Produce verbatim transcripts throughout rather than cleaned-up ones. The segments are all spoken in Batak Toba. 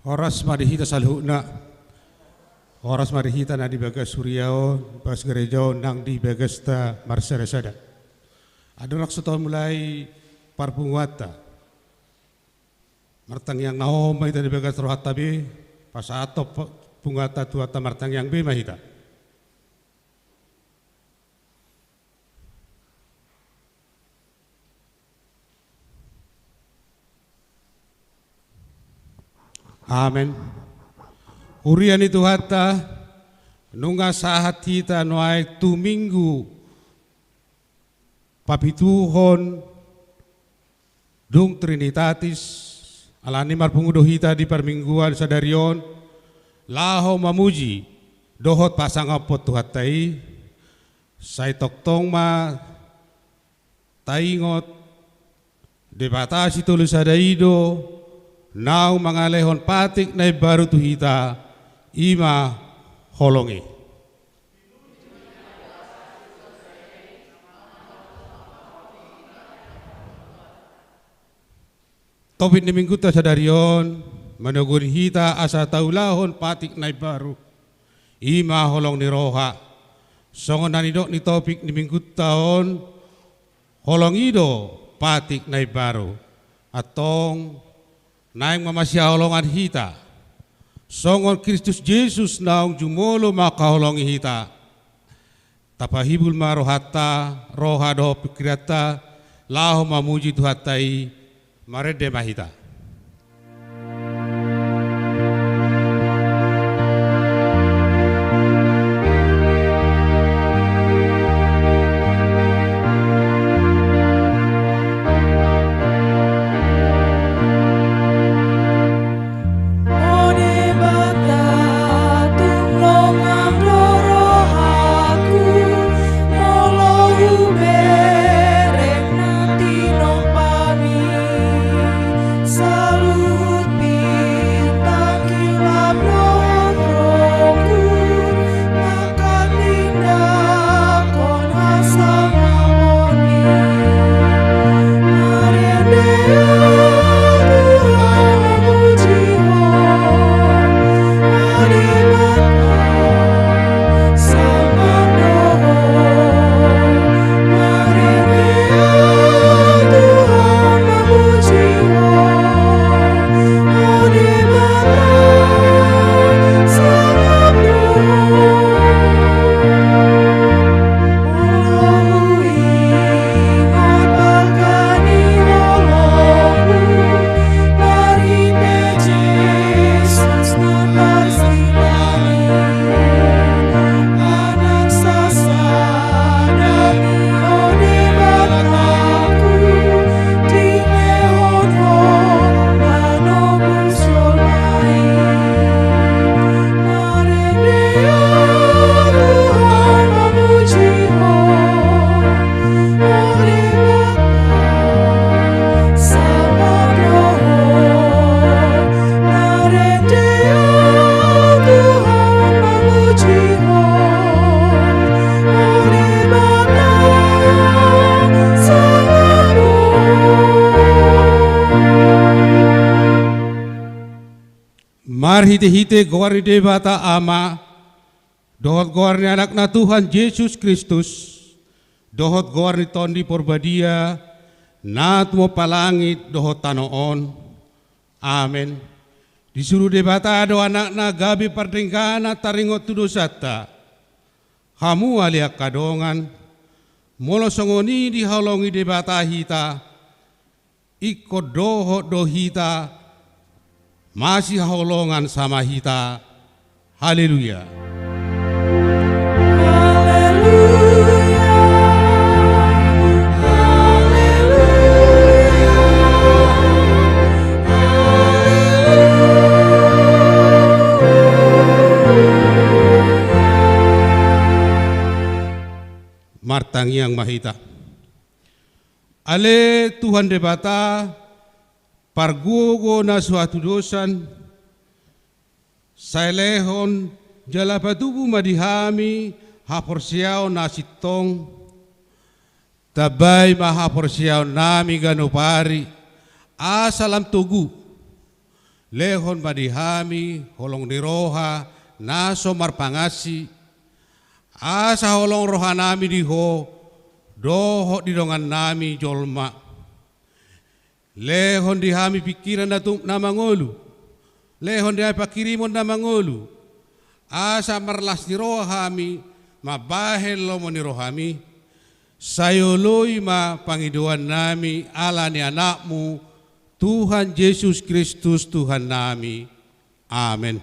Horas ma di hita saluhutna. Horas ma di hita na di bagas huria on, bagas gereja on, nang di bagasta marsada-sada. Andorang so tamulai parpunguanta, martangiang na hohom ma hita di bagas rohanta be, pasahathon pa-, punguanta tu Tuhanta, martangiang be ma hita. Amen. Huria ni Tuhanta, nunga sahat hita nuaeng tu Minggu papituhon dung Trinitatis, alani marpungu do hita di parmingguan sadari on, laho mamuji dohot pasangaphon Tuhanta i, sai tongtong ma taingot, Debata sitolu sada i do naung mangalehon patik na imbaru tu hita, i ma holong i. Topik ni Minggunta sadari on manogu hita asa taulahon patik na imbaru, i ma holong ni roha. Songon na nidok ni topik ni Minggunta on, holong i do patik na imbaru. Antong, naeng ma masihaholongan hita, songon Kristus Jesus naung jumolo mangkaholongi hita. Tapahibul ma rohanta, roha dohot pingkiranta, laho mamuji Tuhanta i. Marende ma hita. O Debata, tung longang do rohaku, molo hubereng na tinompami. Saluhut bintang, kilap dohot ronggur, mangkatindangkon hasangapon i. Marende Ho Tuhan, mamuji Ho, marende Ho, sangap do Ho. Marende Ho Tuhan, mamuji Ho, o Debata, sangap do Ho. Molo huingot balga ni holongMu, marhite Jesus na tarsilang i, Anak sasada i, o Debataku, dilehon Ho manobus jolma i. Marende Ho Tuhan, mamuji Ho, o Debata, sangap do Ho. Marende Ho Tuhan, mamuji Ho, o Debata, sangap do Ho. Marhitehite goar ni Debata Ama, dohot goar ni Anakna Tuhan Jesus Kristus, dohot goar ni Tondi Porbadia, na tumompa langit dohot tano on. Amen. Disuru Debata do Anakna gabe pardengganan taringot tu dosanta. Hamu ale angka dongan, molo songon i dihaholongi Debata hita, ingkon dohot do hita masihaholongan sama hita. Haleluya. Haleluya. Haleluya. Haleluya. Martangiang ma hita. Ale Tuhan Debata, pargogo na so hatudosan, sai lehon jala patubu ma di hami haporseaon na sintong. Tambai ma haporseaonnami ganup ari, asa lam togu, Lehon ma di hami holong ni roha na so marpangansi, asa holong rohanami di Ho dohot di dongannami jolma. Lehon di hami pingkiran na tu-, na mangolu. Lehon di hami panghirimon na mangolu. Asa marlas ni roha hami mambahen lomo ni rohami. Sai oloi ma pangidoannami ala ni Anakmu, Tuhan Jesus Kristus Tuhannami. Amen.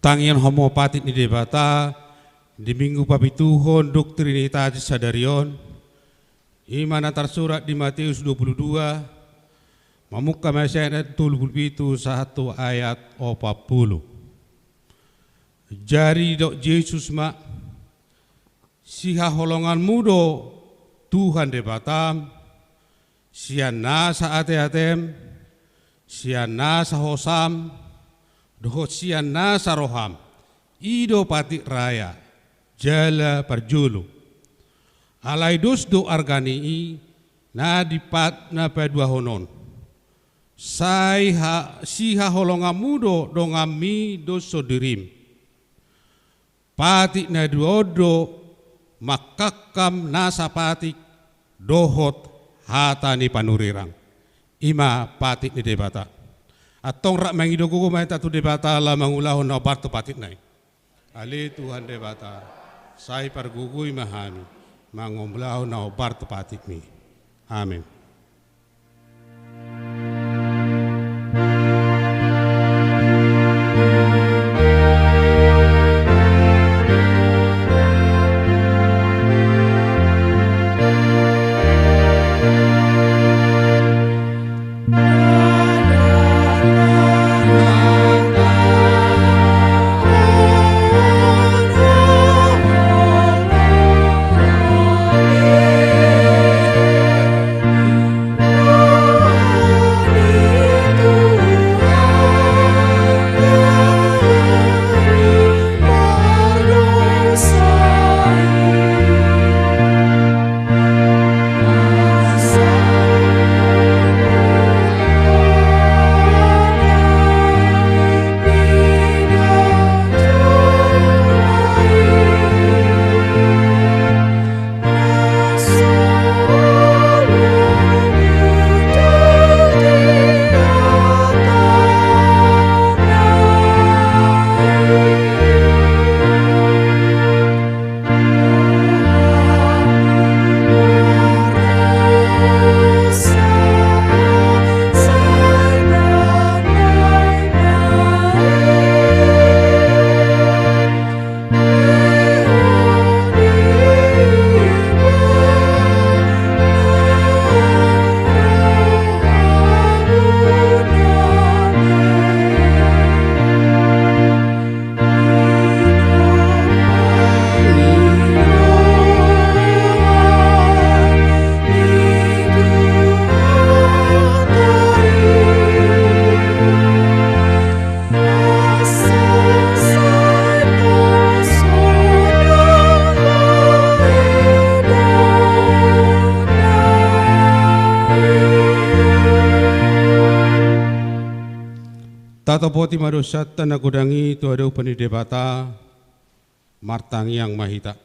Tangihon hamu ma patik ni Debata di Minggu papituhon dung Trinitatis sadari on. I ma na tarsurat di Mateus dua puluh dua, mamungka ma sian ayat tolu puluh pitu sahat tu ayat opat puluh. Jadi didok Jesus ma: Sihaholonganmu do Tuhan Debatam, sian nasa ateatem, sian nasa hosam, dohot sian nasa roham. I do patik raya jala parjolo. Alai dos do arga ni i na dipa-, na paduahon on. Sai ha-, sihaholonganmu do donganmi dos sondirim. Patik na dua on do mangkangkam nasa patik dohot hata ni panurirang. I ma patik ni Debata. Antong rap mangido gogo ma hita tu Debata laho mangulahon na hombar tu patikna i. Ale Tuhan Debata, sai pargogoi ma hami mangulahon na hombar tu patikmi. Amen. Tatopoti ma dosanta na godang i tu adopan ni Debata. Martangiang ma hita.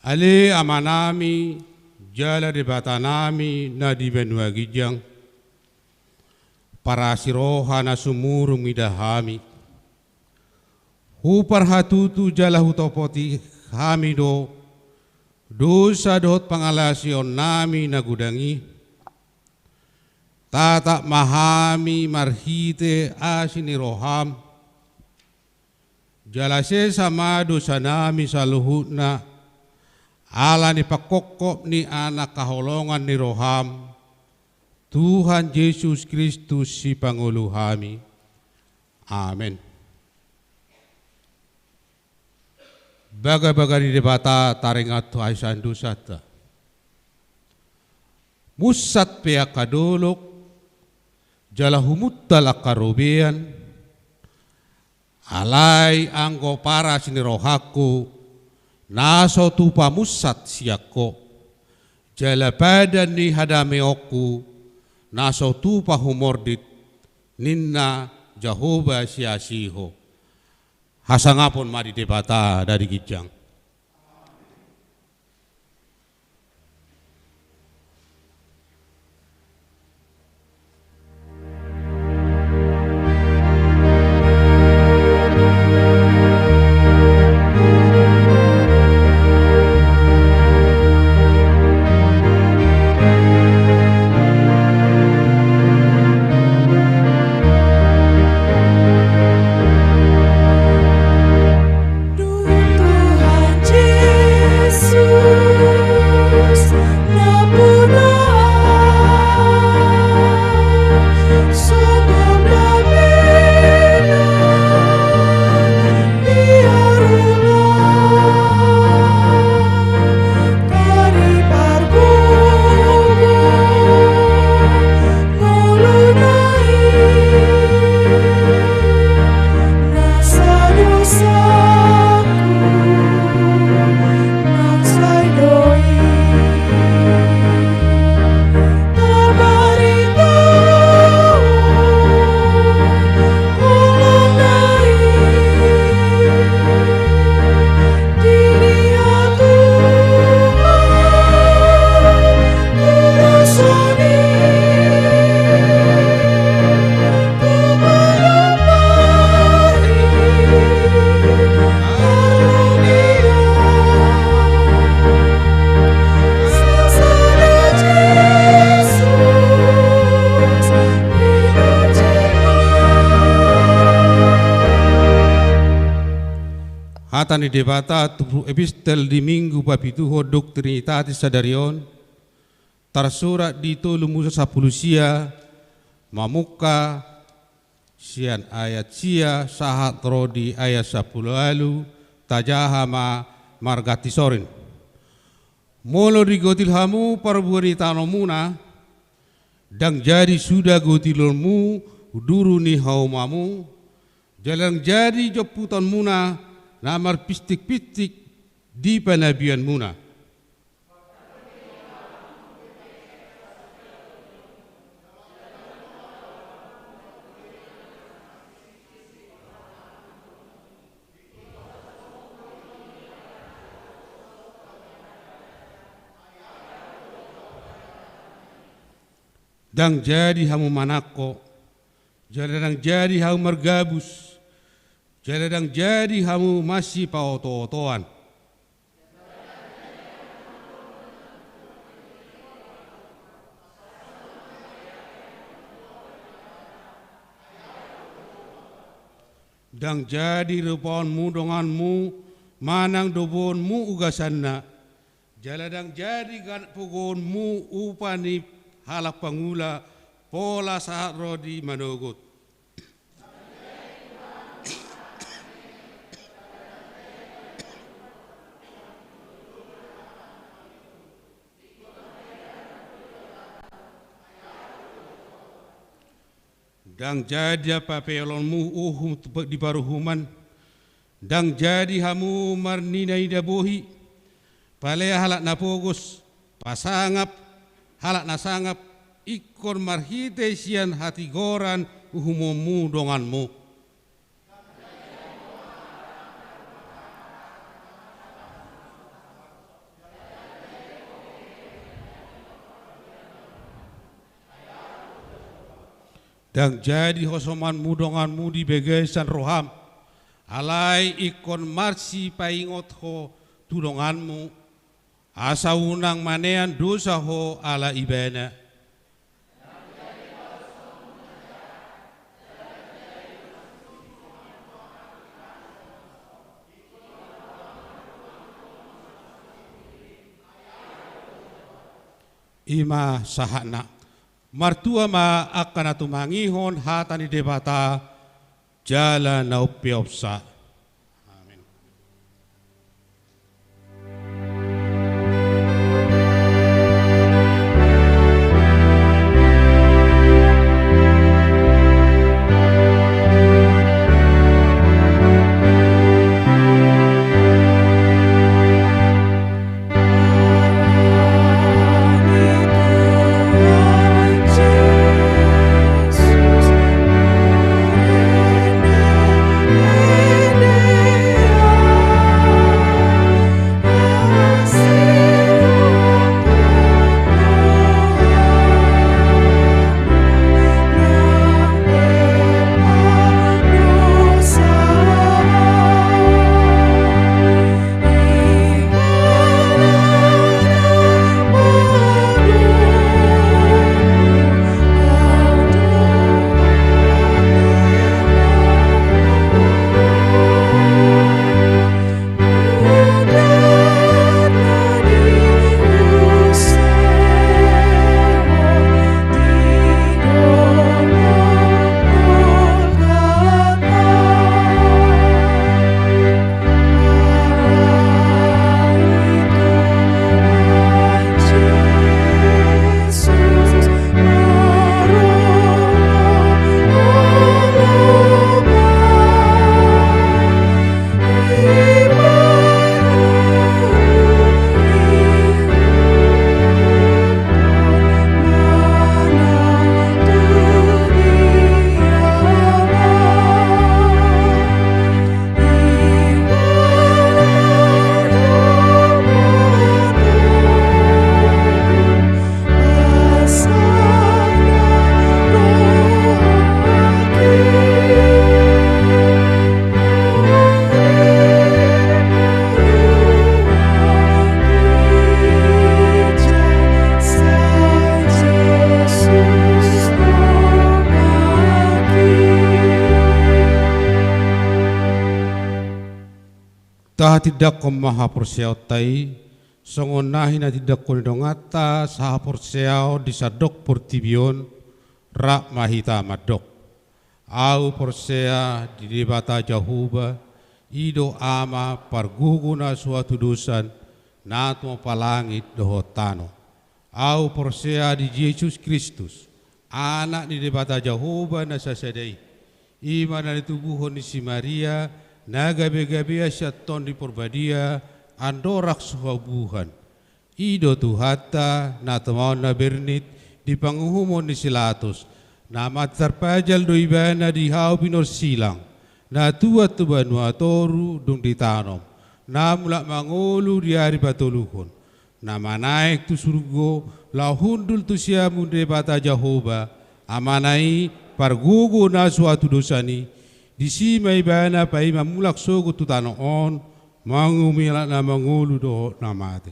Ale Amanami jala Debatanami na di banua ginjang, parasi roha na sumurung mida hami. Huparhatutu jala hutopoti hami do dosa dohot pangalaosionnami na godang i. Tatap ma hami marhite asi ni roham. Jala sesa ma dosanami saluhutna, ala ni pangkophop ni Anak haholongan ni roham, Tuhan Jesus Kristus Sipangolu hami. Amen. Bagabaga ni Debata taringot tu hasesaan dosanta. Munsat pe angka dolok, jala humuntal angka robean, alai anggo paras ni rohangku, na so tupa munsat sian Ho, jala padan ni hadameonku, na so tupa humordit, ninna Jahowa siasi Ho. Hasangapon ma di Debata na di ginjang. Tuhan Jesus, nampuna au, songon na beda biar ulang. Hata ni Debata tu epistel di Minggu papituhon Doktrinitatis sadari on, tarsurat di tolu Musa sampulu sia, mamungka sian ayat sia sahat ro di ayat sampulu ualu, tajaha ma marganti sorin. Molo digotil hamu parbue ni tanomuna, ndang jadi suda gotilonmu duru ni haumamu, jala ndang jadi jomputonmuna na marpistikpistik di panabianmuna. Ndang jadi hamu manangko, jala ndang jadi hamu margabus, jala ndang jadi hamu masipaotootoan. Ndang jadi rupaonmu donganmu manang doboonmu ugasanna, jala ndang jadi ganap pogoonmu upa ni halak pangula pola sahat ro di manogot. Ndang jadi papeolonmu uhum tu pe-, di paruhuman, ndang jadi hamu marninaida bohi, palea halak na pogos, pasangap, halak na sangap, ingkon marhite sian hatigoran uhumonmu donganmu. Ndang jadi hasomanmu donganmu di bagasan roham, alai ingkon marsipaingot ho tu donganmu, asa unang manean dosa ho ala ibana. I ma sahatna. Martua ma angka na tumangihon hata ni Debata jala na umpeopsa. Amen. Tahatindangkon ma haporseaonta i, songon na hinatindangkon ni donganta sahaporseaon di sandok portibi on, rap ma hita mandok. Ahu porsea di Debata Jahowa, i do Ama pargogo na so hatudosan, na tumompa langit dohot tano. Ahu porsea di Jesus Kristus, Anak ni Debata Jahowa na sasada i. I ma na nitubuhon ni si Maria, na gabegabean sian Tondi Porbadia, andorang so haubuhan. I do Tuhanta, na tumaon na bernit, di panguhumon ni si Latus, na mate tarpajal do ibana di hau pinorsilang, na tuat tu banua toru dung ditanom, na mulak mangolu di ari patoluhon, na manaek tu surgo, laho hundul tu siamun Debata Jahowa, Amana i, pargogo na so hatudosan i, disi ma ibana paima mulak sogot tu tano on, manguhumi halak na mangolu dohot na mate.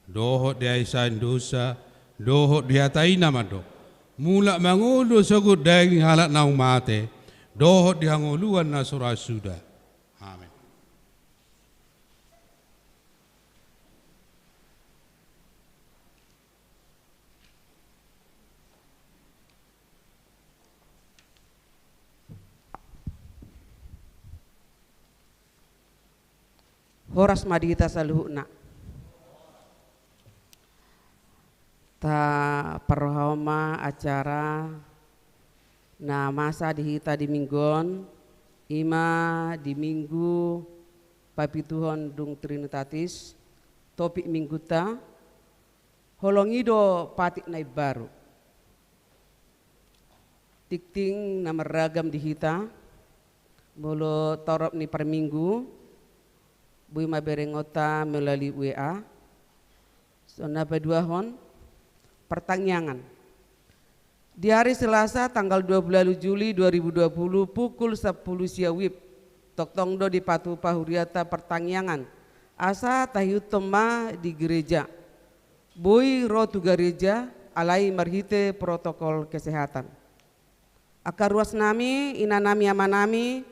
Dohot di haisahan dosa, dohot di hata i na mandok. Mulak mangolu sogot daging halak naung mate, dohot di hangoluan na so ra suda. Amen. Horas ma di hita saluhutna. Taparrohahon ma acara na masa di hita di Minggu on, i ma di Minggu Papituhon dung Trinitatis, topik mingguta, holong i do patik na imbaru. Tingting na marragam di hita, molo torop ni parminggu, boi ma berengonta melalui W A. Songon na paduahon, partangiangan. Di hari Selasa tanggal dua puluh Juli dua ribu dua puluh pukul sampulu sia WIB, tongtong do dipatupa huriata partangiangan, asa tahiuthon ma di gereja. Boi ro tu gareja, alai marhite protokol kesehatan. Angka ruas nami, ina nami, ama nami,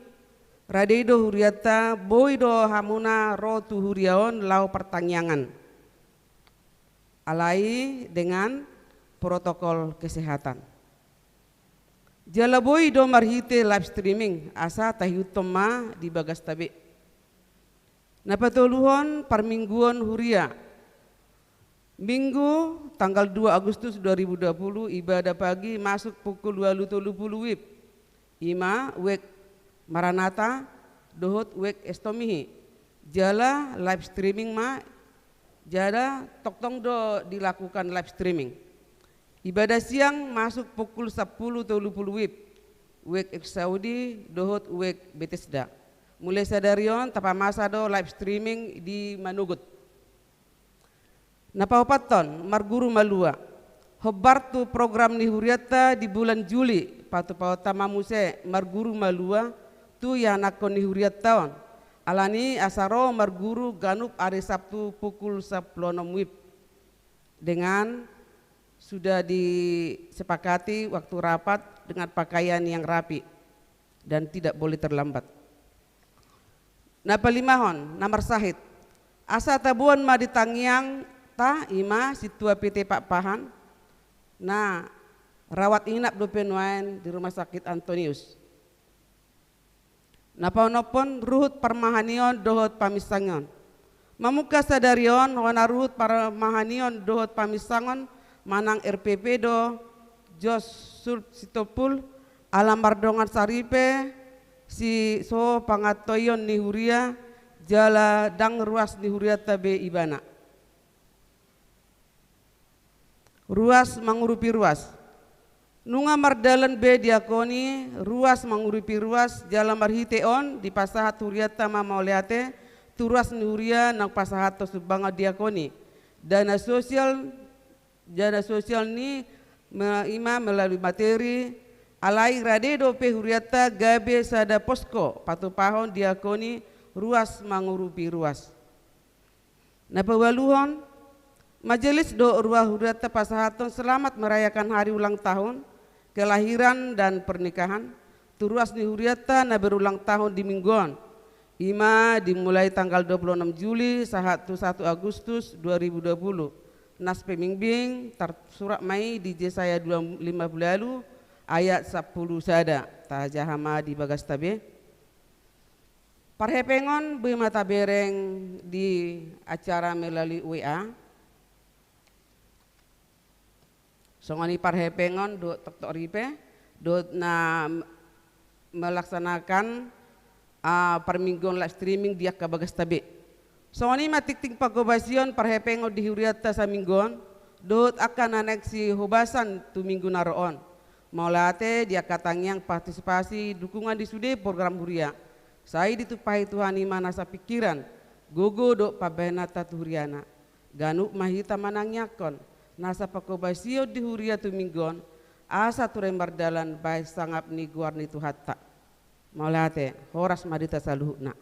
rade do huriata, boi do hamuna ro tu huria on laho partangiangan. Alai dengan protokol kesehatan. Jala boi do marhite live streaming, asa tahiuthon ma di bagasta be. Na patoluhon, parmingguon huria. Minggu tanggal dua Agustus dua ribu dua puluh, ibadah pagi masuk pukul ualu tolu puluh WIB. I ma wijk Maranatha dohot wijk Estomihi. Jala live streaming ma, jala tongtong do dilakukan live streaming. Ibadah siang masuk pukul sampulu tolu puluh WIB, wijk Exaudi dohot wijk Bethesda. Mulai sadari on, tapamasa do live streaming di Manogot. Na paopathon, marguru malua. Hombar tu program ni hurianta di bulan Juli, patupaonta ma muse marguru malua tu ianakhon ni hurianta on. Alani asa ro marguru ganup ari Sabtu pukul sampulu onom WIB. Dengan sudah disepakati waktu rapat dengan pakaian yang rapi dan tidak boleh terlambat. Na palimahon, na marsahit. Asa taboan ma di tangiangta, i ma sintua P T Pakpahan, na rawat inap dope nuaeng di Rumah Sakit Antonius. Na paonomhon, ruhut parmahanion dohot paminsangion. Mamungka sadari on, hona ruhut parmahanion dohot paminsangon manang R P P do, Jos Sulp Sitompul, ala mardongan saripe, si so pangantoion ni huria, jala ndang ruas ni hurianta be ibana. Ruas mangurupi ruas. Nunga mardalan be diakon i, ruas mangurupi ruas, jala marhite on dipasahat hurianta ma mauliate tu ruas ni huria naung pasahathon sumbangan diakon i. Dana sosial, dana sosial ni me-, i ma melalui materi, alai rade dope hurianta gabe sada posko patupahon diakon i ruas mangurupi ruas. Na paualuhon, majelis dohot ruas hurianta pasahathon selamat merayakan hari ulang tahun, kelahiran dan pernikahan, tu ruas ni hurianta na berulang tahun di minggu on. I ma dimulai tanggal dua puluh enam Juli sahat tu satu Agustus dua ribu dua puluh. Nas pe mimbing, tarsurat ma i di Jesaya dua lima puluh ualu ayat sampulu sada. Tajaha ma di bagasta be. Parhepengon boi ma tabereng di acara melalui W A. Songon i parhepengon dohot toktok ripe, dohot na m-, melaksanakan, ah, parmingguon live streaming di angka bagasta be. Songon i ma tingting panghobasion parhepengon di hurianta saminggu on, dohot angka na naeng sihobasan tu minggu na ro on. Mauliate di angka tangiang partisipasi dukungan di sude program huria. Sai ditumpahi Tuhan i ma nasa pingkiran, gogo dohot pambahenanta tu huriana. Ganup ma hita manangiangkon nasa panghobasion di huria tu minggu on, asa ture mardalan bahen sangap ni goar ni Tuhanta. Mauliate, horas ma di hita saluhutna.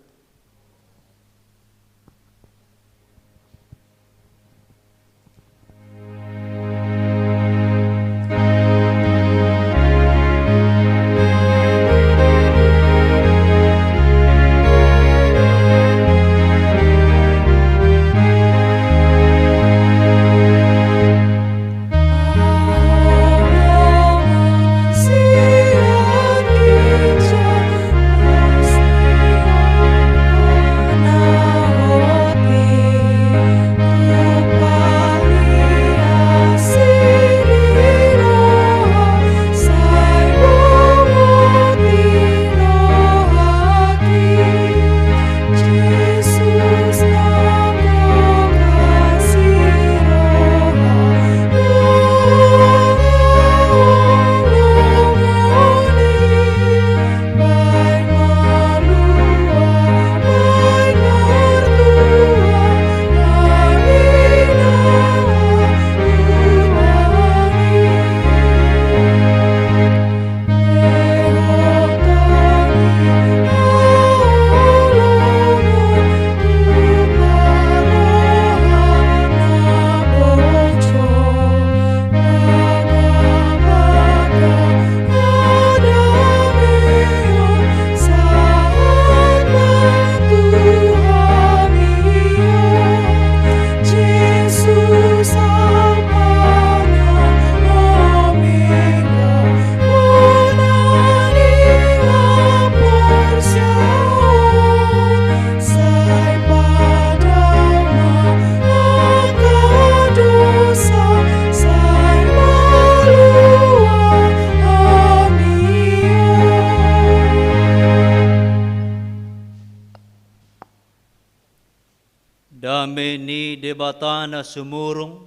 Dame ni Debata na sumurung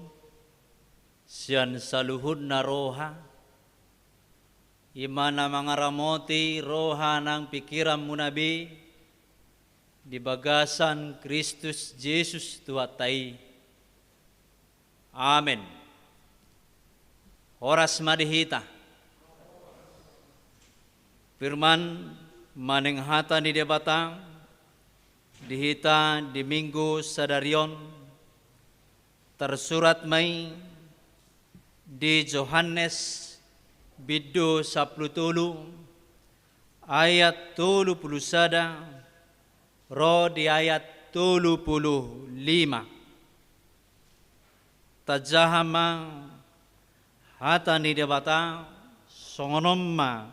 sian saluhutna roha, i ma na mangaramoti roha nang pingkiranmuna be di bagasan Kristus Jesus Tuhanta i. Amen. Horas ma di hita. Firman manang hata ni Debata di hita di Minggu sadari on, tarsurat ma i di Johannes bindu sampulu tolu ayat tolu pulu sada ro di ayat tolu pulu lima. Tajaha ma hata ni Debata, songon on ma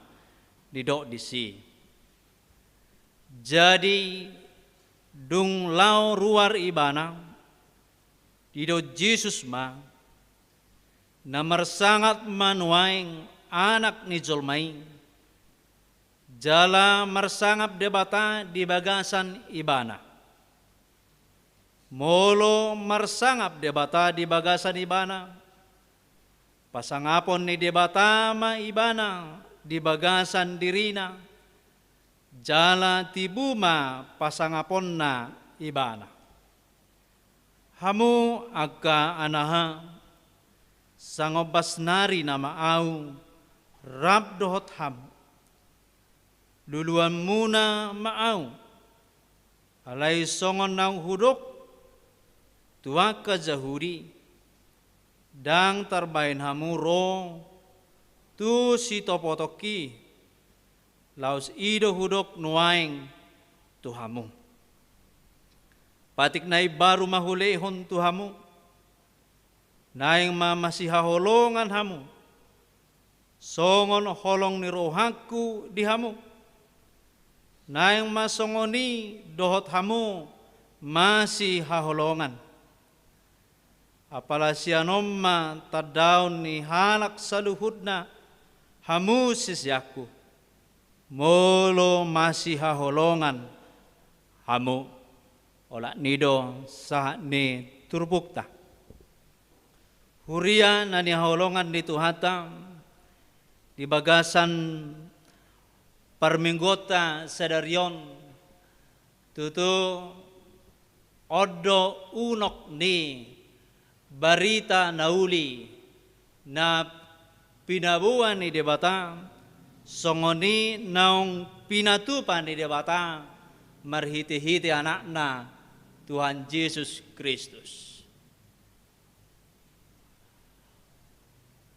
didok disi. Jadi, dung laho ruar Ibana, didok Jesus ma, na marsangap ma nuaeng Anak ni jolma i, jala marsangap Debata di bagasan Ibana. Molo marsangap Debata di bagasan Ibana, pasangapon ni Debata ma Ibana di bagasan dirina, jala tibu ma pasangaponna Ibana. Hamu angka anaha, sangombas nari nama Ahu rap dohot hamu. Luluanmuna ma Ahu, alai songon naung hudok tu angka Jahudi, ndang tarbahen hamu ro tu sitopotongki, laos i do hudok nuaeng tu hamu. Patik na imbaru ma hulehon tu hamu, naeng ma masihaholongan hamu, songon holong ni rohangku di hamu, naeng ma songon i dohot hamu masihaholongan. Apala sian on ma tandaon ni halak saluhutna hamu siseanku, molo masihaholongan hamu. Olat ni i do sahat ni turpukta. Huria na hinaholongan ni Tuhanta, di bagasan parmingguonta sadari on, tutu on do unok ni barita na uli na pinaboa ni Debata, songon i naung pinatupa ni Debata marhitehite Anakna Tuhan Jesus Kristus.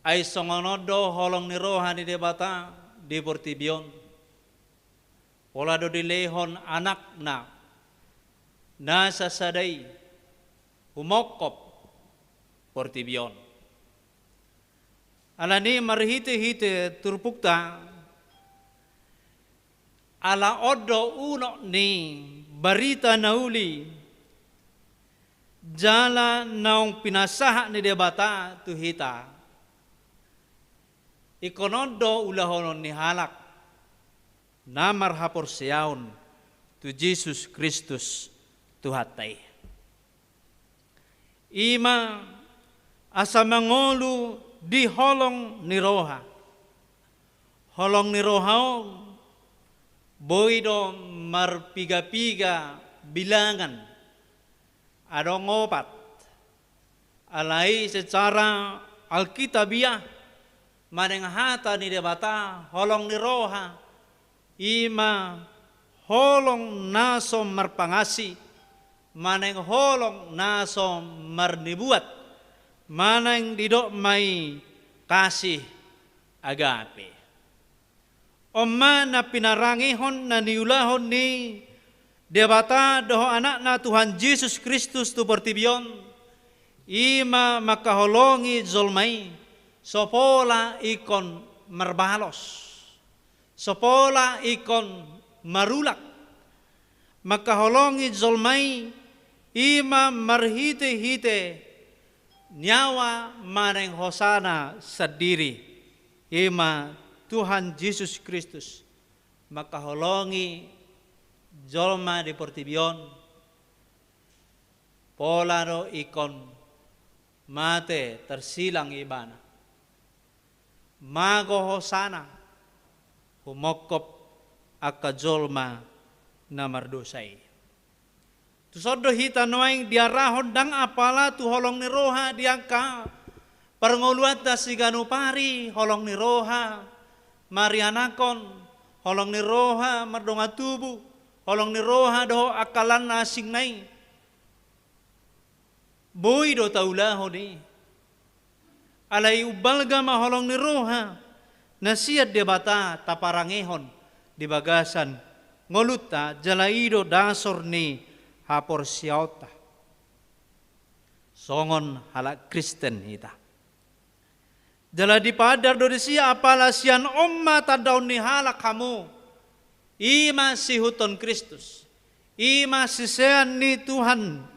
Ai songon on do holong ni roha ni Debata di portibi on, pola do dilehon Anakna na sasada i humongkop portibi on. Alani i marhitehite turpukta, ala on do unok ni barita na uli, jala naung pinasahat ni Debata tu hita, ingkon on do ulahonon ni halak na marhaporseaon tu Jesus Kristus Tuhanta i. I ma asa mangolu di holong ni roha. Holong ni roha on boi do marpiga-piga bilangan, adong opat. Alai secara alkitabiah, manang hata ni Debata, holong ni roha, i ma holong na so marpangasi, manang holong na so marnibuat, manang didok ma i kasih agape. On ma na pinarangehon na niulahon ni Debata dohot Anakna Tuhan Jesus Kristus tu portibi on, i ma mangkaholongi jolma i, so pola ingkon marbalos, so pola ingkon marulak, mangkaholongi jolma i, i ma marhitehite nyawa manang hosana sandiri, i ma Tuhan Jesus Kristus, mangkaholongi jolma di portibi on. Pola do ingkon mate tarsilang ibana. Mago hosana, humongkop angka jolma na mardosa i. Tuson do hita nuaeng diarahon ndang apala tu holong ni roha di angka parngoluanta siganup ari, holong ni roha marianakhon, holong ni roha mardongan tubu, holong ni roha dohot angka lan na asing nai. Boi do taulahon i. Alai umbalga ma holong ni roha na sian Debata taparangehon di bagasan ngolunta, jala i do dasor ni haporseaonta songon halak Kristen hita. Jala dipaandar do disi, apala sian on ma tandaon ni halak hamu. I ma siihuthon Kristus. I ma sisean ni Tuhan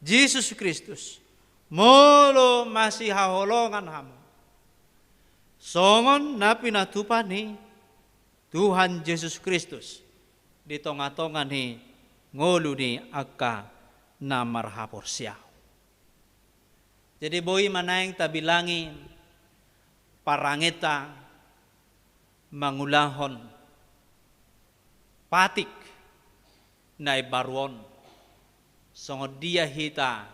Jesus Kristus. Molo masihaholongan hamu, songon na pinatupa ni Tuhan Jesus Kristus di tongatonga ni ngolu ni angka na marhaporseaon. Jadi boi ma naeng tabilangi parangenta mangulahon patik na imbaru on, songon dia hita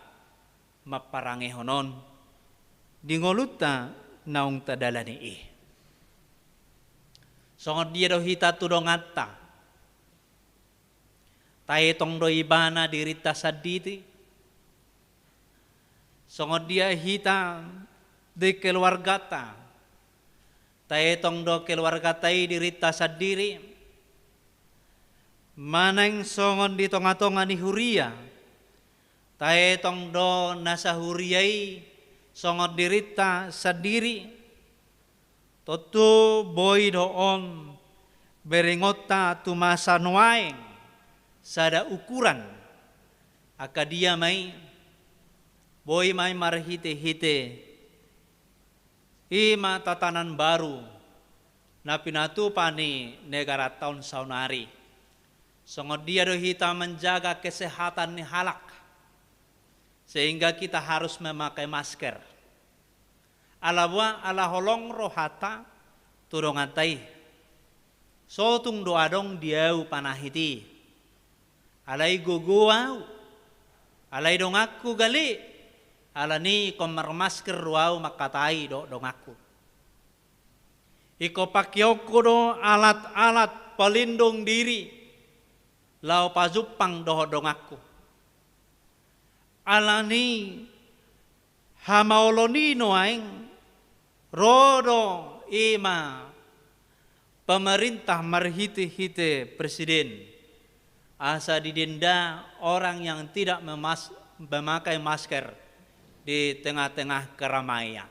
mamparangehon on di ngolunta naung tadalani i. Songon dia do hita tu donganta? Taetong do ibana dirinta sandiri? Songon dia hita di keluargata? Taetong do keluargata i dirinta sandiri? Manang songon di tongatonga ni huria, taetong do nasa huria i songon dirinta sandiri? Tontu boi do on berengonta tu masa nuaeng sada ukuran. Angka dia ma i? Boi ma i marhitehite i ma tatanan baru na pinatupa ni negaranta on saonari. Songon dia do hita manjaga kesehatan ni halak sehingga kita harus memakai masker? Ala boha? Ala holong rohanta tu donganta i. So tung do adong di ahu panahit i. Alai gogo ahu. Alai donganku gale. Alani ingkon marmasker do ahu mangkatai dohot donganku. Ingkon pakeonku do alat-alat pelindung diri laho pajumpang dohot donganku. Alani hamaolon i nuaeng ro do i ma pemerintah marhitehite presiden asa didenda orang yang tidak memas-, memakai masker di tengah-tengah keramaian.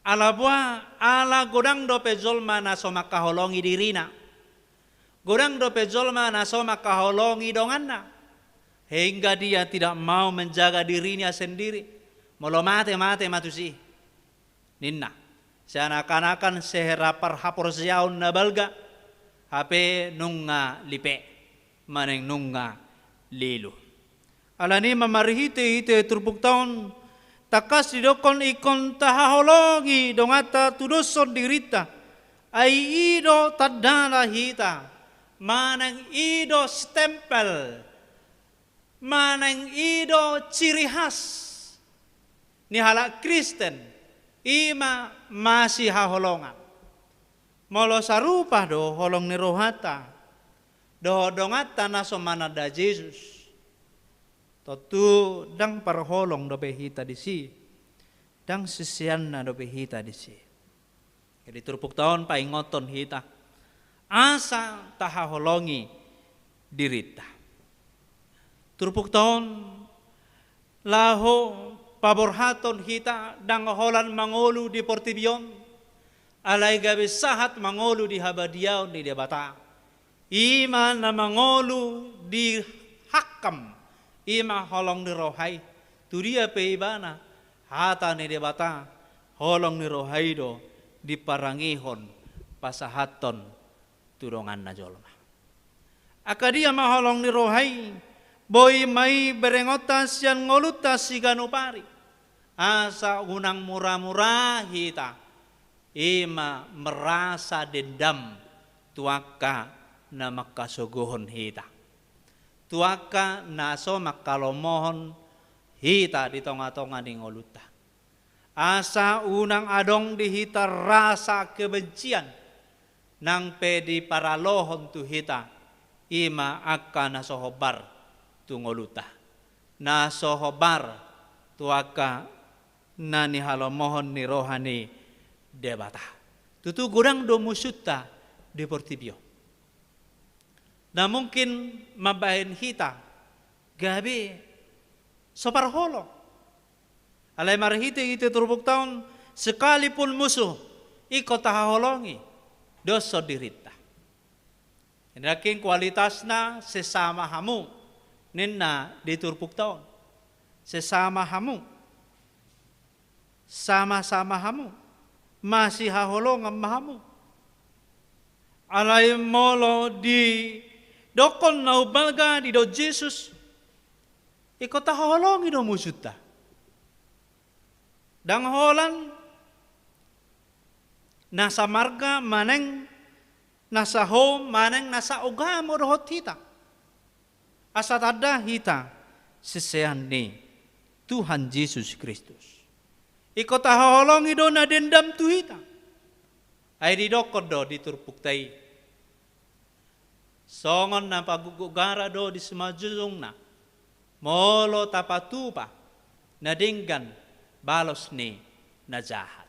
Ala boha? Ala godang dope jolma na so mangkaholongi dirina. Godang dope jolma na so mangkaholongi donganna. Hingga dia tidak mau menjaga dirinya sendiri. Molo mate, mate ma tusi, ninna. Seakan-akan sehera parhaporseaon na balga, hape nunga lipe manang nunga lelu. Alani i ma marhitehite turpukta on, tangkas didokkon ingkon tahaholongi donganta tudoshon dirinta. Ai i do tandana hita, manang i do stempel, manang i do ciri khas ni halak Kristen, i ma masihaholongan. Molo sarupa do holong ni rohanta dohot donganta na so mananda Jesus, tontu ndang parholong dope hita disi, ndang siseanna dope hita disi. Jadi turpukta on paingothon hita asa tahaholongi dirinta. Turpukta on laho paborhathon hita ndang holan mangolu di portibi on, alai gabe sahat mangolu di habadiaon ni Debata. I ma na mangolu di hakkam, i ma holong ni roha i. Tu dia pe ibana, hata ni Debata, holong ni roha i do diparangehon pasahathon tu donganna jolma. Angka dia ma holong ni roha i? Boi ma i berengonta sian ngolunta siganup ari, asa unang mura-mura hita, i ma merasa dendam tu angka na mangkasogohon hita, tu angka na so mangkalomohon hita di tonga-tonga ni ngolunta. Asa unang adong di hita rasa kebencian, nang pe diparalohon tu hita, i ma angka na so hombar tu ngolunta, na so hombar tu angka na nihalomohon ni roha ni Debata. Tutu godang do musunta di portibi on. Na mungkin mambahen hita gabe so parholong. Alai marhite-hite turpukta on, sekalipun musuh, ingkon tahaholongi do songon dirinta. Nangkin kualitasna sesama hamu, ninna di turpukta on. Sesama hamu. Sama-sama hamu. Masihaholongan ma hamu. Alai molo didokkon na umbalga, didok Jesus, ingkon tahaholongi do musunta. Ndang holan na samarga manang na saho manang na saugamo dohot hita. Asa tanda hita sisean ni Tuhan Jesus Kristus. Ingkon tahaholongi do na dendam tu hita. Ai didokkon do di turpukta i. Songon na pagukguk gara do di simanjujungna, molo tapatupa na denggan balos ni na jahat.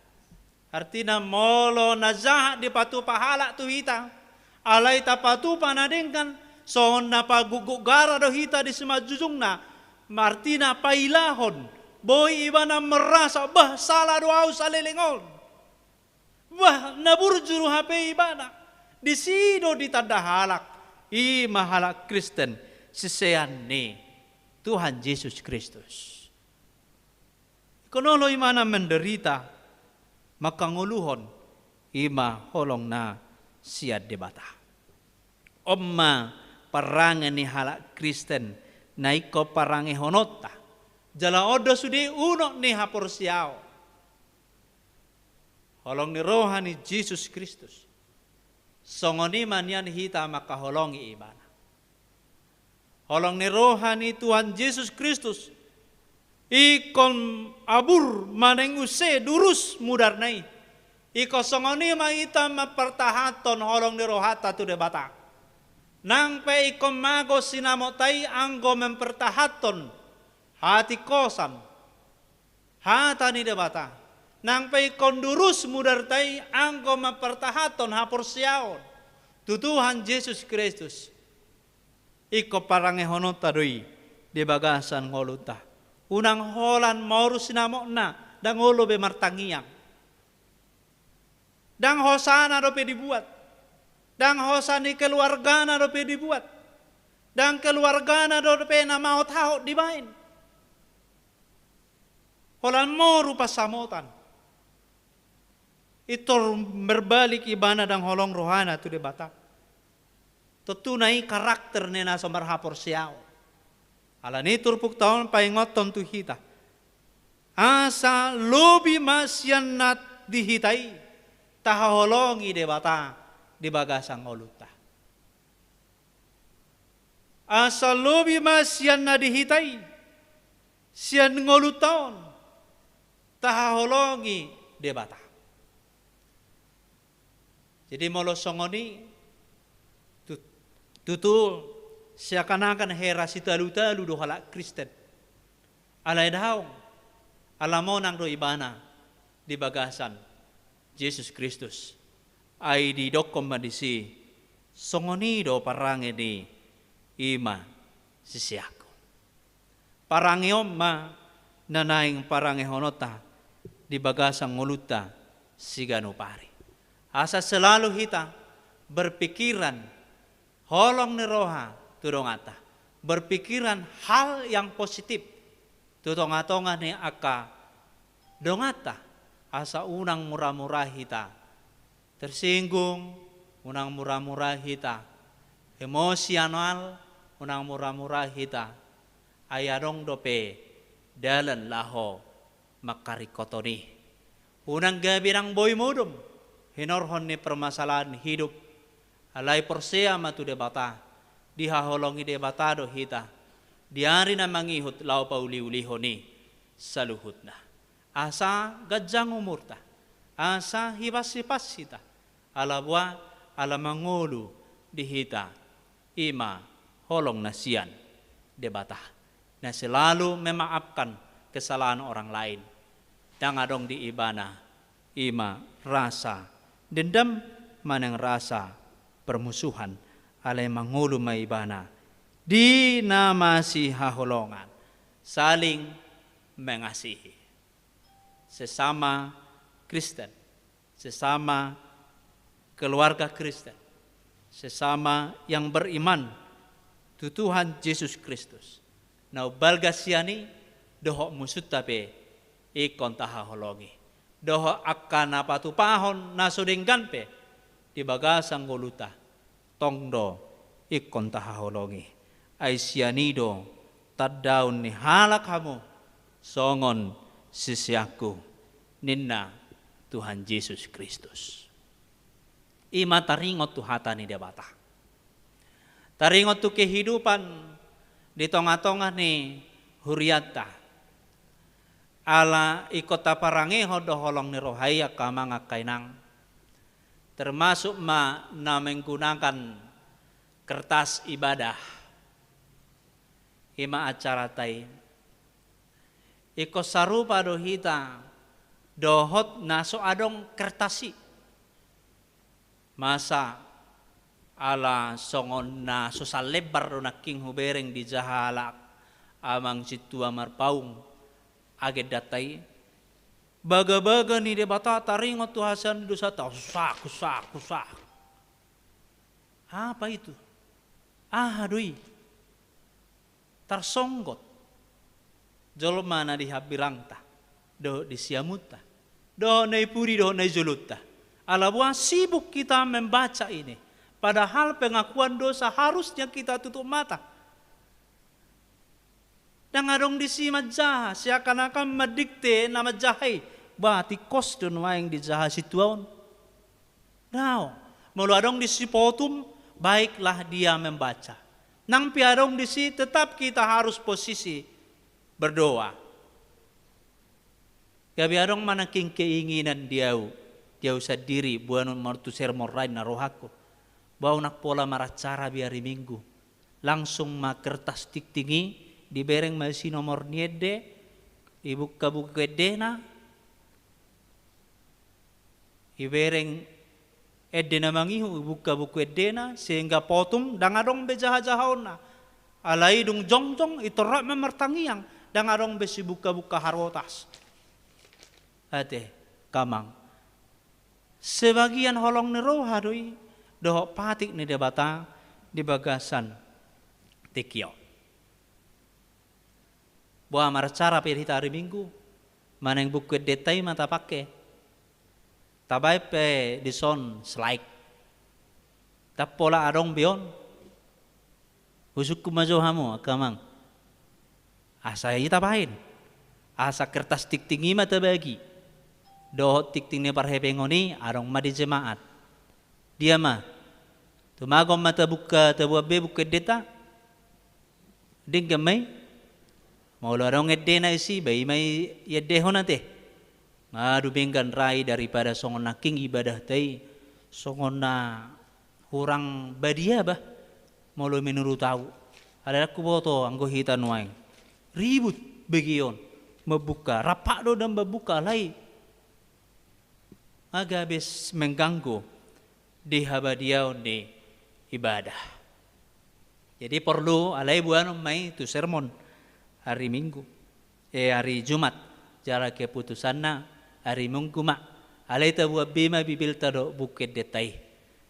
Artina molo na jahat dipatupa halak tu hita, alai tapatupa na denggan, songon na pagukguk gara do hita di simanjujungna, artina pailahon, boi ibana merasa, bah, sala do au saleleng on. Bah, na burju do hape ibana. Disi do ditanda halak, i ma halak Kristen, sisean ni Tuhan Jesus Kristus. Ingkon olo ibana menderita, mangkangoluhon, i ma holongna sian Debata. On ma parange ni halak Kristen, na ingkon parangehononta. Jala on do sude unok ni haporseaon. Holong ni roha ni Jesus Kristus. Songon i ma nian hita mangkaholongi ibana. Holong ni roha ni Tuhan Jesus Kristus. Ingkon abur manang use durus mudarna i. Ingkon songon i ma hita mampartahanhon holong ni rohanta tu Debata. Nang pe ingkon mago sinamota i anggo mampartahanhon hatingkosan. Hata ni Debata, nang pe ingkon durus mudarta i anggo mampartahanhon haporseaon tu Tuhan Jesus Kristus. Ingkon parangehononta do i di bagasan ngolunta. Unang holan maoru sinamotna, ndang olo be martangiang. Ndang hosana dope dibuat. Ndang hosa ni keluargana dope dibuat. Ndang keluargana dope na maot-haot dibaen. Holan moru pansamotan. Pintor berbalik ibana ndang holong rohana tu Debata. Tontu na i karakter ni na so marhaporseaon. Alani i turpukta on paingothon tu hita. Asa lobi ma sian na di hita i, tahaholongi Debata di bagasan ngolunta. Asa lobi ma sian na di hita i, sian ngolunta on, tahaholongi Debata. Jadi molo songon i, tu-, tutu seakan-akan hera sitalu-talu do halak Kristen. Alai daong, ala monang do ibana di bagasan Jesus Kristus. Ai didokkon ma disi, songon i do parange ni i ma siseanku. Parange on ma na naeng parangehononta di bagasan ngolunta siganup ari. Asa selalu hita berpikiran holong ni roha tu donganta. Berpikiran hal yang positif tu tonga-tonga ni angka donganta. Asa unang mura-mura hita tersinggung, unang mura-mura hita emosional, unang mura-mura hita Ai adong dope dalan laho mangharingkothon i. Unang gabe nang boi modom hinorhon ni permasalahan hidup. Alai porsea ma tu Debata, dihaholongi Debata do hita di ari na mangihut laho pauliulihon i saluhutna. Asa ganjang umurta, asa hipas-hipas hita, ala boha, ala mangolu di hita, i ma holong na sian Debata, na selalu memaafkan kesalahan orang lain. Ndang adong di ibana i ma rasa dendam manang rasa permusuhan, alai mangolu ma ibana di na masihaholongan, saling mengasihi. Sesama Kristen, sesama keluarga Kristen, sesama yang beriman tu Tuhan Jesus Kristus, na umbalga sian i dohot musunta pe ingkon tahaholongi. Dohot angka na patupahon na so denggan pe di bagasan ngolunta, tong do ingkon tahaholongi. Ai sian i do tandaon ni halak hamu songon siseanku, ninna Tuhan Jesus Kristus. I ma taringot tu hata ni Debata, taringot tu kehidupan di tonga-tonga ni hurianta. Ala ingkon taparangehon do holong ni roha i, angka amang, angka inang, termasuk ma na menggunakan kertas ibadah. I ma acaranta i. Ingkon sarupa do hita dohot na so adong kertas i. Masa ala songon na so salembar do nangkin hubereng dijaha halak amang sintua marpaung agendanta i. Bagabaga ni Debata taringot tu hasesaan ni dosanta, husak, husak, husak. Apa itu? Aha do i? Tarsonggot jolma na di hambirangta dohot di siamunta, dohot na i pudi dohot na i jolonta. Ala boha sibuk kita membaca ini, padahal pengakuan dosa harusnya kita tutup mata. Ndang adong disi manjaha, seakan-akan mandikte na manjaha i. Bah, tingkos do nuaeng dijaha sintua on. Daong. Molo adong disi potum, baiklah dia membaca. Nang pe adong disi, tetap kita harus posisi berdoa. Gabe adong ma nangkin keinginan di au, di au sandiri, boanon martua sermon lain na rohangku. Bah, unang pola maracara be ari Minggu. Langsung ma kertas tingting i, dibereng ma disi nomor ni ende, ibuka buku endena, ibereng ende na mangihut, ibuka buku endena, sehingga potum ndang adong be jahajahaonna. Alai dung jongjong, itorop ma martangiang, ndang adong be sibukabuka harotas. Ate, angka amang. Sebagian holong ni roha do i, dohot patik ni Debata di bagasan tingki on. Boha maracara pe hita ari Minggu, manang buku endenta i ma tapangke. Tabaen pe dison slide. Ndang pola adong be on. Husungkun ma jo hamu, angka amang. Asa i tabaen. Asa kertas tingting i ma tabagi. Dohot tingting ni parhepengon i, adong ma di jemaat. Dia ma. Tumagon ma tabuka, taboan be buku endenta. Denggan ma i. Molo adong endena disi, bah, i ma i, iendehon ate. Nga dumenggan ra i daripada songon nangkin ibadahta i songon na hurang badia, bah. Molo menurut au. Alai ndang huboto anggo hita nuaeng. Ribut begeon. Mambuka. Rap do ndang mambuka, alai nga gabe mengganggu di habadiaon ni ibadah. Jadi porlu, alai boanon ma i tu sermon ari Minggu, eh, ari Jumat, jala keputusanna ari Minggu ma. Alai taboan be ma Bibelta dohot buku endenta i.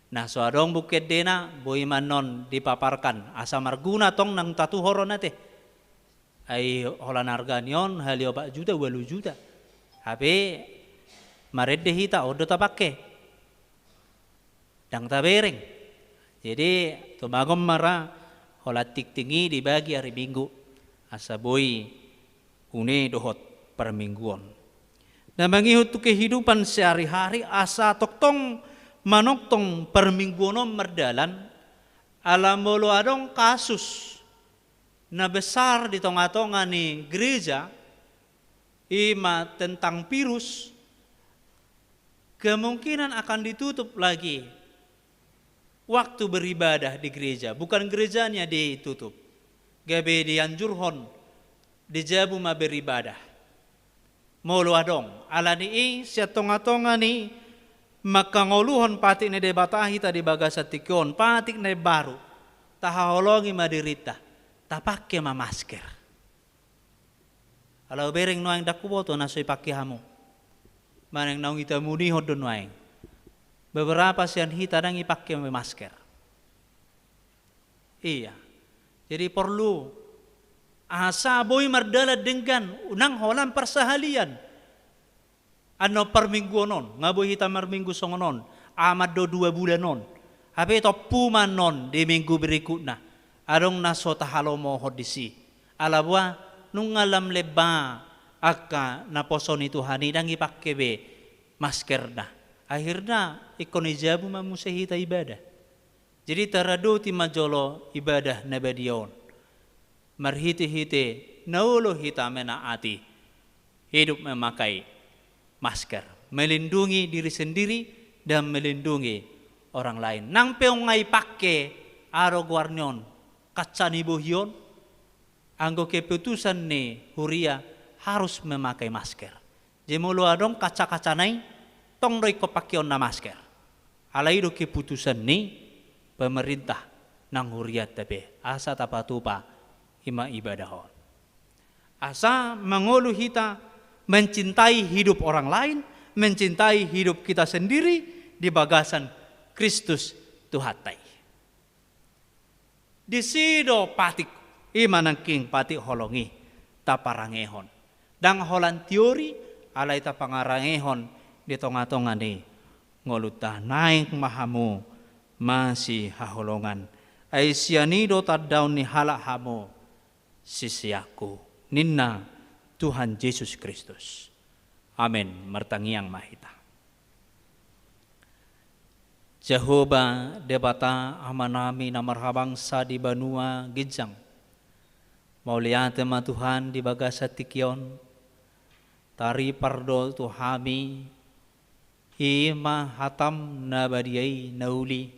Na so adong buku endena, boi ma annon dipaparkan, asa marguna tong nang tatuhor on ate. Ai holan arga ni on, hali opat juta, ualu juta. Hape marende hita, on do tapangke. Ndang tabereng. Jadi, tumagon ma ra, holan tingting i dibagi ari Minggu. Asa boi une dohot parmingguon. Na mangihut tu kehidupan sehari-hari asa tongtong manongtong parmingguon on mardalan, ala molo adong kasus na besar di tonga-tonga ni gereja, i ma tentang virus, kemungkinan akan ditutup lagi waktu beribadah di gereja, bukan gerejanya ditutup. Gabe dianjurhon di jabu ma beribadah. Molo adong, ala ni i sian tonga-tonga ni mangkangoluhon patik ni Debata hita di bagasan tingki on, patik na imbaru, tahaholongi ma dirinta, tapangke ma masker. Ala hubereng nuaeng, ndang huboto na so ipangke hamu. Manang naung itamunihon do nuaeng. Beberapa sian hita ndang ipangke masker. Iya. Jadi porlu asa boi mardalan denggan, unang holan parsahalian. Annon parmingguon on, nga boi hita marminggu songon on, amat do dua bulan on. Hape tompu ma annon di minggu berikutna, adong na so tahalomohon disi. Ala boha, nunga lam lemba angka naposo ni Tuhan i, ndang ipangke be maskerna. Akhirna ingkon di jabu ma muse hita ibadah. Jadi taradoti ma jolo ibadah na badia on marhite-hite na olo hita menaati hidup memakai masker, melindungi diri sendiri dan melindungi orang lain. Nang pe nunga ipangke, aha do goar ni on, kaca ni bohi on, anggo keputusan ni huria harus memakai masker. Jadi molo adong kaca-kacana i, tong do ingkon pangkeonna masker. Alai do keputusan ni pemerintah nang hurianta pe, asa tapatupa i ma ibadah on. Asa mangolu hita mencintai hidup orang lain, mencintai hidup kita sendiri di bagasan Kristus Tuhanta i. Disi do patik, i ma nangkin patik holong i taparangehon. Ndang holan teori, alai taparangehon di tonga-tonga ni ngolunta. Naeng ma hamu masihaholongan. Ai sian i do tandaon ni halak hamu siseanku, ninna Tuhan Jesus Kristus. Amen. Martangiang ma hita. Jahowa Debata Amanami na marhabangsa di banua ginjang, mauliate ma Tuhan di bagasan tingki on. Taripar do tu hami i ma hataM na badia i na uli,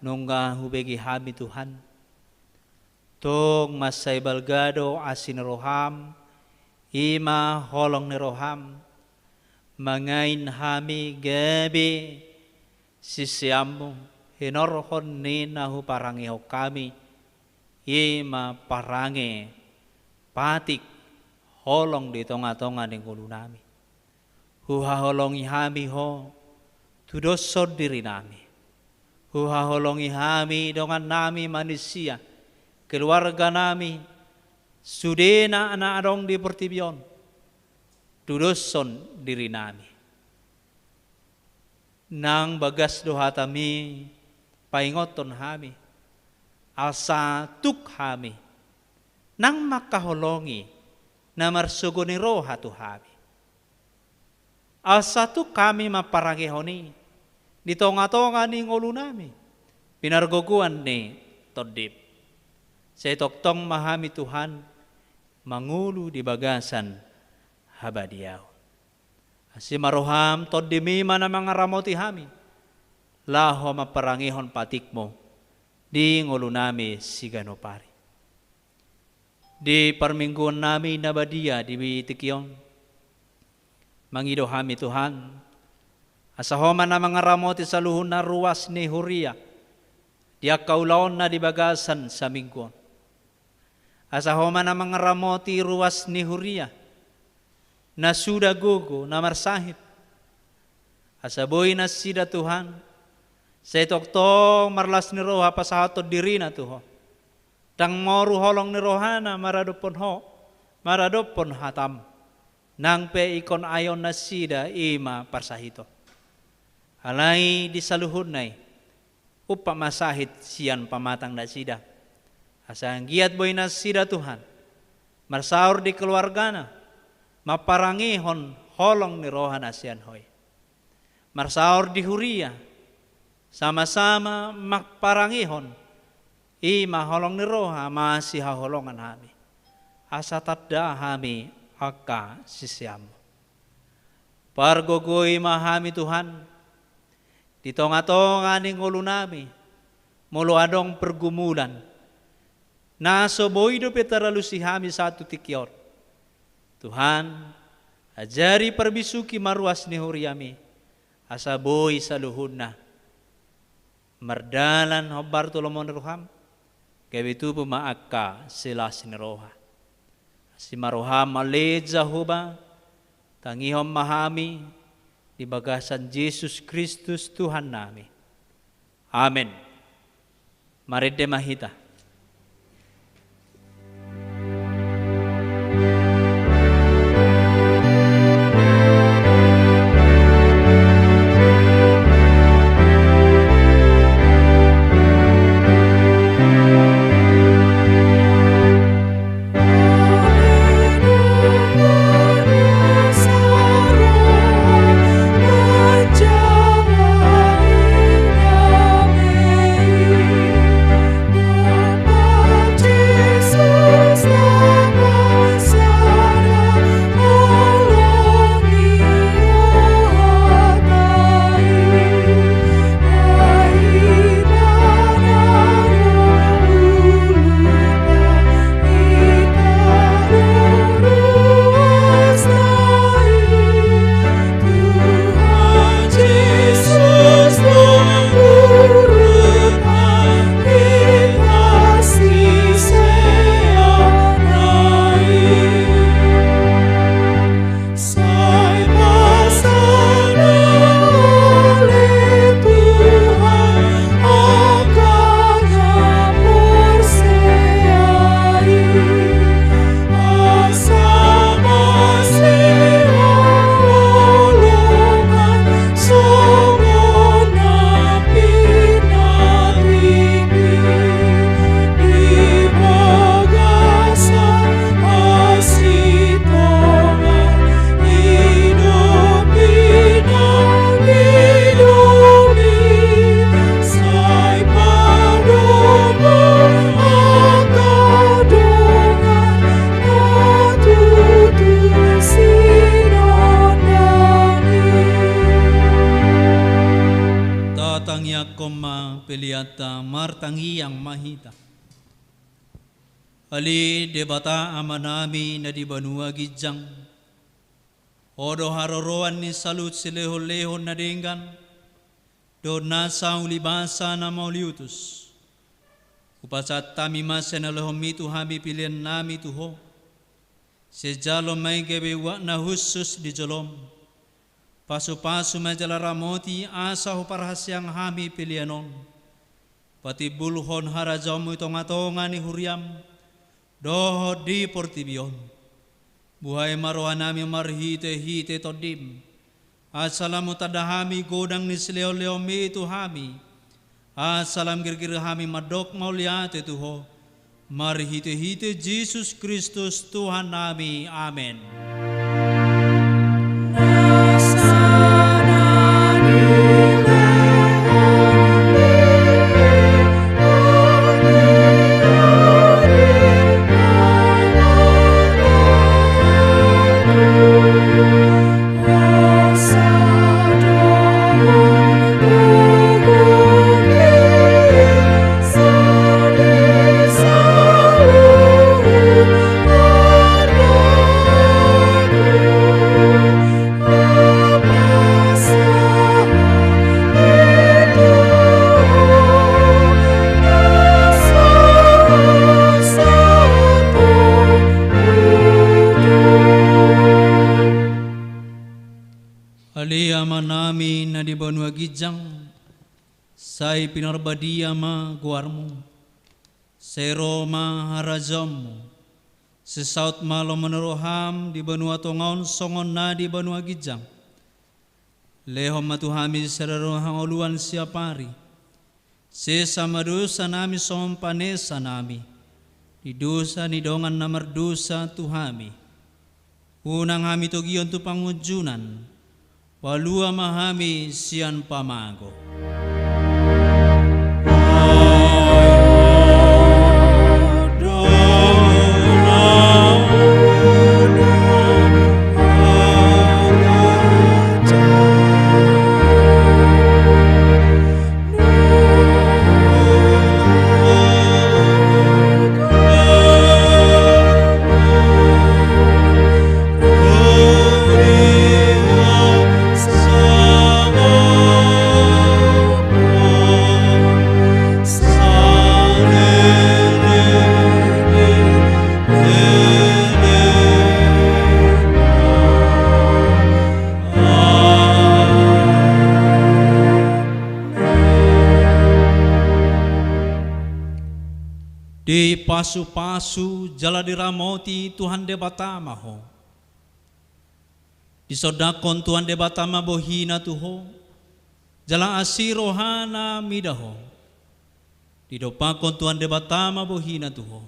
nunga hubege hami Tuhan. Tong mansai balga do asi ni rohaM, i ma holong ni rohaM, mangain hami gabe siseanMu, hinorhon ni na huparangehon hami, i ma parange patik holong di tonga-tonga ni ngolunami. Huhaholongi hami Ho, tudoshon dirinami. Huhaholongi hami dongannami manisia, keluarganami, sudena na adong di portibi on, tudoshon dirinami. Nang bagas do hataMi paingothon hami, asa tuk hami nang mangkaholongi na marsogo ni roha tu hami. Asa tuk hami mamparangehon i di tonga-tonga ni ngolunami, pinargogoan ni TondiM. Sai tongtong ma hami Tuhan mangolu di bagasan habadiaon. Asi ma rohaM, TondiMi ma na mangaramoti hami, laho mamparangehon patikMu di ngolunami siganup ari. Di parmingguonnami na badia di tingki on, mangido hami Tuhan, asa Ho ma na mangaramoti saluhutna ruas ni huria di angka ulaonna di bagasan saminggu on. Asa Ho ma na mangaramoti ruas ni huria na suda gogo, na marsahit. Asa boi nasida Tuhan, sai tongtong marlas ni roha pasahathon dirina tu Ho. Ndang moru holong ni rohana maradophon Ho, maradophon hataM. Nang pe ingkon aeon nasida i ma parsahiton. Alai di saluhutna i, umpat ma sahit sian pamatang nasida. Asa anggiat boi nasida Tuhan, marsaor di keluargana, mamparangehon holong ni roha na sian Ho i. Marsaor di huria, sama-sama mamparangehon, i ma holong ni roha masihaholongan hami. Asa tanda hami angka siseanMu. Pargogoi ma hami Tuhan, di tonga-tonga ni ngolunami, molo adong pergumulan, na so boi dope taralusi hami sahat tu tingki on. Tuhan, ajari parbisuhi ma ruas ni huriaMi, asa boi saluhutna mardalan hombar tu lomo ni rohaM, gabe tubu ma angka silas ni roha. Asi ma rohaM ale Jahowa, tangihon ma hami di bagasan Jesus Kristus Tuhannami. Amen. Marende ma hita. Sai pasahat ale Tuhan angka na porsea i, asa masihaholongan songon na pinatingki. Di bagasan hasitongaan i do pinangido i, sai padomu angka dongan na tutu sinondang i. Tatangiangkon ma peleanta, martangiang ma hita. Ale Debata Amanami na di banua ginjang, Ho do haroroan ni saluhut silehon-lehon na denggan dohot nasa ulibasa na mauliutus. Hupasahat hami ma sian na nilehonMi tu hami peleannami tu Ho. Sai jalo ma i gabe uap na hushus di jolom. Pasu-pasu ma jala ramoti asa huparhaseang hami pelean on patimbulhon harajaonMu di tonga-tonga ni huriaM dohot di portibi on. Buhai ma rohanami marhite-hite TondiM, asa lam hutanda hami godang ni silehon-lehonMi tu hami, asa lam girgir hami mandok mauliate tu Ho, marhite-hite Jesus Kristus Tuhannami. Amen. Ale Amanami na di banua ginjang, sai pinarbadia ma goarMu. Sai ro ma harajaonMu. Sai saut ma lomo ni rohaM di banua tonga on songon na di banua ginjang. Lehon ma tu hami sadari on hangoluan siapari. Sesa ma dosanami songon panesanami Di dosa ni dongan na mardosa tu hami, unang hami togihon tu pangunjunan, palua ma hami sian pamago. Dipasupasu jala diramoti Tuhan Debata ma ho. Disondangkon Tuhan Debata ma bohina tu ho, jala asi rohana mida ho. Didompakkon Tuhan Debata ma bohina tu ho,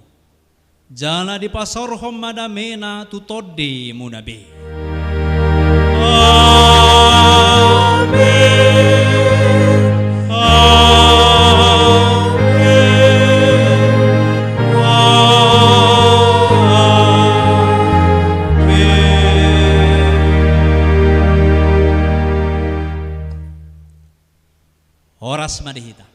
jala dipasaorhon ma damena tu tondimuna be. Amen. Amen. Amen. Horas ma di hita.